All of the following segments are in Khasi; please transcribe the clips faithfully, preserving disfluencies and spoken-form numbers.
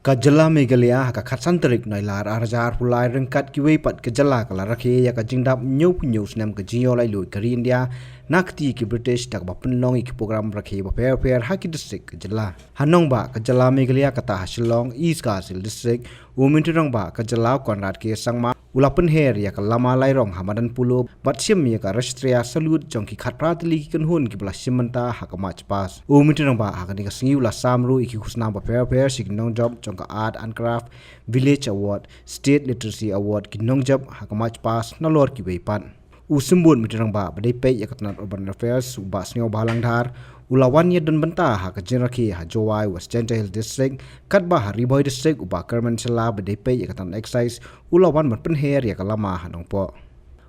Ka jylla Meghalaya ha ka khatsan tarik Nailar arhajar arphew lai ryngkat kiwei pat ki jylla ka la rakhe ïa ka jingdap hynñiewphew hynñiew snem ka jingïoh laitluid ka ri India na ka kti ki British da kaba pynlong ïa ki program rakhe bapher bapher ha ki district ka jylla. Ha nongbah ka jylla Meghalaya kata ha Shillong, East Khasi Hills District, u Myntri Rangbah ka jylla Conrad K Sangma u la pynher ïa ka lama Lairong ha madan Polo bad shim ïa ka Rashtriya Salute jong ki khatphra tylli ki kynhun kiba la shim bynta ha ka March Past. U Myntri Rangbah ha kane ka sngi u la sam ruh ïa ki khusnam bapher bapher sha ki nongjop jong ka Art and Craft, Village Award, State Literacy Award, ki nongjop ha ka March Past nalor kiwei pat. U Symbud Myntri Rangbah ba dei peit ïa ka tnat Urban Affairs, u Bah Sniawbhalang Dhar, u la wan ïadon bynta ha ka jingrakhe ha Jowai, West Jaintia Hills District, katba ha Ri Bhoi District, u Bah Kyrmen Shylla ba dei peit ïa ka tnat Excise u la wan ban pynher ïa ka lama ha Nongpoh.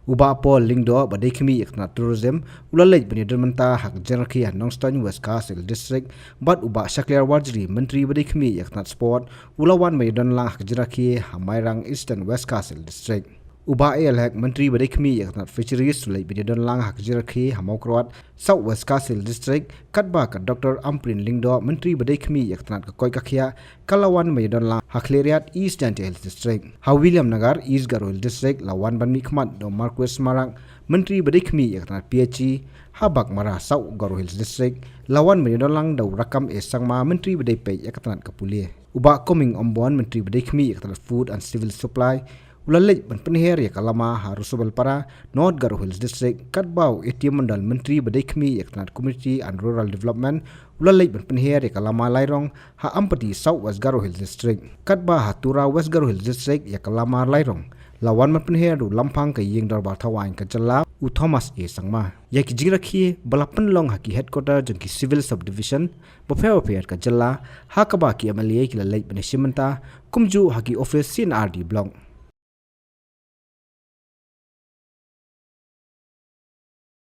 U Bah Paul Lyngdoh ba dei khmih ïa ka tnat Tourism u la leit ban ïadon bynta ha ka jingrakhe ha Nongstoiñ, West Khasi Hills District, bad u Bah Shakliar Warjri, Myntri ba dei khmih ïa ka tnat Sport, u la wan ban ïadon lang ha ka jingrakhe ha Mairang, Eastern West Khasi Hills District. U Bah A L Hek, Myntri ba dei khmih ïa ka tnat Fisheries, u leit ban ïadon lang ha ka jingrakhe ha Mawkyrwat, South West Khasi Hills District, katba ka Doctor Ampareen Lyngdoh, Myntri ba dei khmih ïa ka tnat ka koit ka khiah, ka la wan ban ïadon lang ha Khliehriat, East Jaintia Hills District. Ha Williamnagar, East Garo Hills District, la wan ban mihkhmat da u Marcuise Marak, Myntri ba dei khmih ïa ka tnat P H E. Ha Baghmara, South Garo Hills District, la wan ban ïadon lang da u Rakkam A Sangma, Myntri ba dei peit ïa ka tnat ka Pule. U Bah Coming Ymbon, Myntri ba dei khmih ïa ka tnat Food and Civil Supply, u la leit ban pynher ïa ka lama ha Rosabelpara, North Garo Hills District, katba u A T M Mondal, Myntri ba dei khmih ïa ka tnat Community and Rural Development, u la leit ban pynher ïa ka lama Lairong ha Ampati, South West Garo Hills District. Katba ha Tura, West Garo Hills District, ïa ka lama Lairong la wan ban pynher da u Lamphang ka Ïing Dorbar Thawaiñ ka jylla, u Thomas A Sangma. Ïa ki jingrakhe ba la pynlong ha ki headquarter jong ki Civil Subdivision bapher bapher ka jylla, ha kaba ki M L A ki la leit ban ïashim bynta, kumjuh ha ki office C and R D Block.